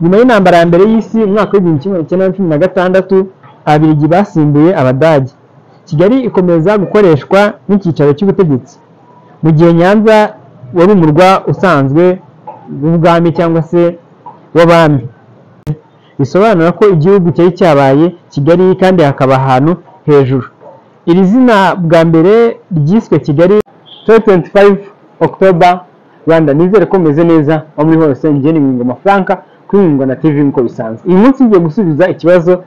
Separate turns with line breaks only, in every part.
Nyuma y'intambara ya mbere y'isi mu mwaka w'1916, Ababiligi basimbuye Abadage. Kigali ikomeza gukoreshwa nk'icyicaro cy'ubutegetsi, mu gihe Nyanza wari umurwa usanzwe w'ubwami cyangwa se w'abami. Bisobanura ko igihugu cyari cyabaye Kigali kandi hakaba ahantu hejuru. Iri zina bwa mbere ryiswe Kigali 25 October Rwanda. Nizere ko meze neza aho muri hose. Njye ni Ngoma Frank kuri Ngoma TV nk'uko bisanzwe. Uyu munsi ngiye gusubiza ikibazo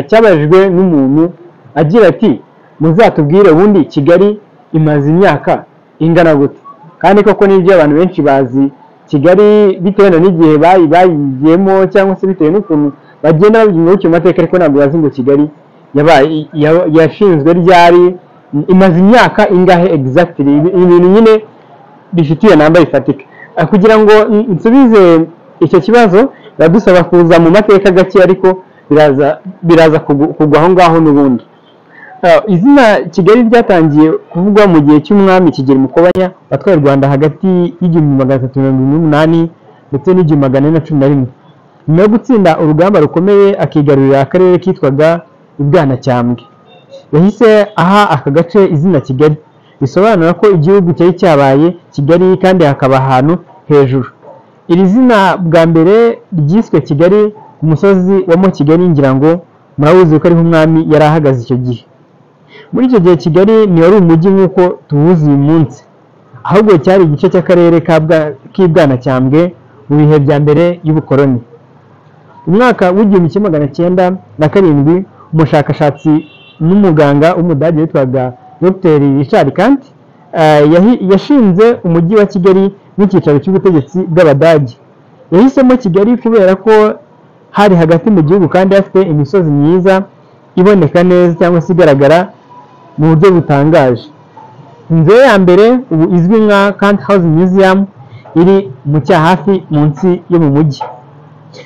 cyabajijwe n'umuntu agira ati: "Muzatubwire ubundi Kigali imaze imyaka ingana gute?" Kandi koko nibyo, abantu benshi bazi Kigali bitewe n'igihe bayigiyemo cyangwa se bitewe n'ukuntu bagenda babyumva bityo mu mateka, ariko ntabwo bazi ngo Kigali yabaye yashinzwe ryari, imaze imyaka ingahe exactly, ibintu nyine bifitiye namba bifatika. Kugira ngo nsubize icyo kibazo biradusaba kuza mu mateka gake, ariko biraza kugwa aho ngaho n'ubundi. Izina Kigali ryatangiye kuvugwa mu gihe cy'umwami Kigeli Mukobanya watwaye u Rwanda hagati y'1378 ndetse n'1411, nyuma yo gutsinda urugamba rukomeye akigarurira akarere kitwaga Ibwanacyambwe. Yahise aha aka gace izina Kigali, bisobanura ko igihugu cyari cyabaye Kigali kandi hakaba ahantu hejuru. Iri zina bwa mbere ryiswe Kigali ku musozi wa Mo Kigali, ngira ngo murawuzi ko ariho umwami yari ahagaze icyo gihe. Muri icyo gihe Kigali ntiwari umujyi nk'uko tuwuzi uyu munsi, ahubwo cyari igice cy'akarere k'Ibwanacyambwe mu bihe bya mbere y'ubukoloni. Mu mwaka w'1907, umushakashatsi n'umuganga w'Umudage witwaga Dr Richard Kandt yashinze umujyi wa Kigali nk'icyicaro cy'ubutegetsi bw'Abadage. Yahisemo Kigali kubera ko hari hagati mu gihugu kandi hafite imisozi myiza iboneka neza cyangwa se igaragara mu buryo butangaje. Inzu ye ya mbere, ubu izwi nka Kandt House Museum, iri mu Cyahafi munsi yo mu mujyi.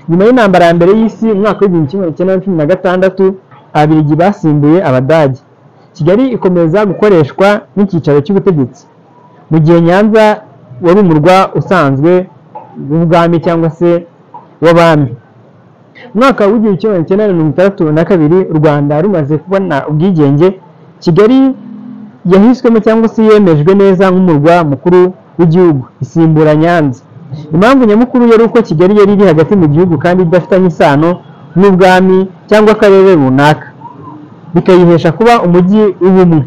Nyuma y'intambara ya mbere y'isi mu mwaka w'1916, Ababiligi basimbuye Abadage. Kigali ikomeza gukoreshwa nk'icyicaro cy'ubutegetsi, mu gihe Nyanza wari umurwa usanzwe w'ubwami cyangwa se w'abami. Mu mwaka w'1962, u Rwanda rumaze kubona ubwigenge, Kigali yahiswemo cyangwa se yemejwe neza nk'umurwa mukuru w'igihugu, isimbura Nyanza. Impamvu nyamukuru yari uko Kigali yari iri hagati mu gihugu kandi idafitanye isano n'ubwami cyangwa akarere runaka, bikayihesha kuba umujyi w'ubumwe.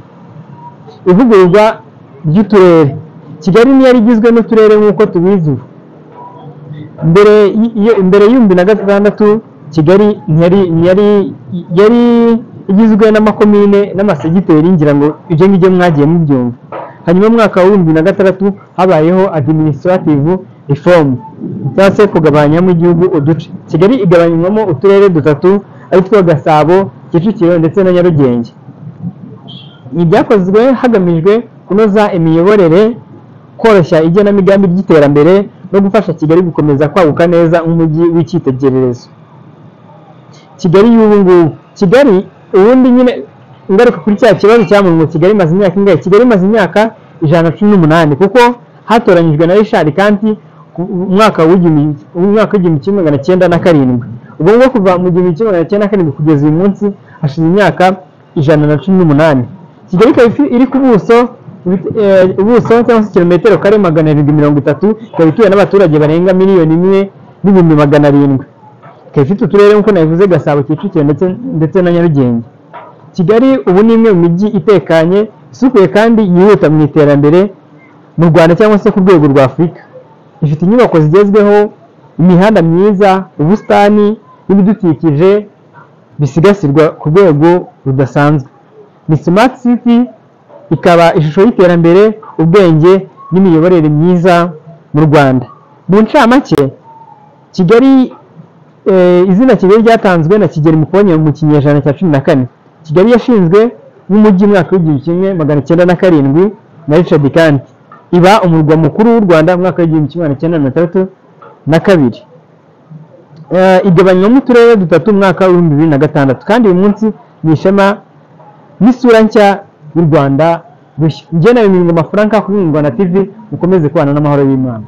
Ivugururwa ry'uturere: Kigali ntiyari igizwe n'uturere nk'uko tubizi ubu. Mbere y'2006, Kigali ntiyari yari igizwe n'amakomine n'amasegiteri, ngira ngo ibyo ngibyo mwagiye mubyumva. Hanyuma mu mwaka wa 2006 habayeho administrative reform cyangwa se kugabanyamo igihugu uduce. Kigali igabanywamo uturere dutatu, ari two Gasabo, Kicukiro ndetse na Nyarugenge. Ibi byakozwe hagamijwe kunoza imiyoborere, koroshya igenamigambi ry'iterambere no gufasha Kigali gukomeza kwaguka neza nk'umujyi w'icyitegererezo. Kigali y'ubu ngubu, Kigali ubundi nyine, ingaruka kuri cya kibazo cya ngo Kigali imaze imyaka ingahe? Kigali imaze imyaka 118, kuko hatoranyijwe na Richard Kandt ku mwaka w'1907. Ubwo ngubwo kuva mu 1907 kugeza uyu munsi hashize imyaka 118. Kigali ikaba iri ku buso cyangwa se kilometero kare 730, ikaba ituwe n'abaturage barenga 1,700,000. Ikaba ifite uturere nk'uko nabivuze: Gasabo, Kicukiro ndetse na Nyarugenge. Kigali ubu ni imwe mu mijyi itekanye, isukuye kandi yihuta mu iterambere mu Rwanda cyangwa se ku rwego rwa Afurika. Ifite inyubako zigezweho, imihanda myiza, ubusitani n'ibidukikije bisigasirwa ku rwego rudasanzwe. Ni smart city, ikaba ishusho y'iterambere, ubwenge n'imiyoborere myiza mu Rwanda. Mu ncamake, Kigali izina Kigali ryatanzwe na Kigeli Mukobanya mu kinyejana cya 14. Kigali yashinzwe nk'umujyi mu mwaka w'1907 na Richard Kandt, iba umurwa mukuru w'u Rwanda mu mwaka w'1962. Igabanywamo uturere dutatu mu mwaka w'2006, kandi uyu munsi ni ishema n'isura nshya y'u Rwanda rushya. Njye nawe Ngoma Frank kuri Ngoma TV, mukomeze kubana n'amahoro y'Imana.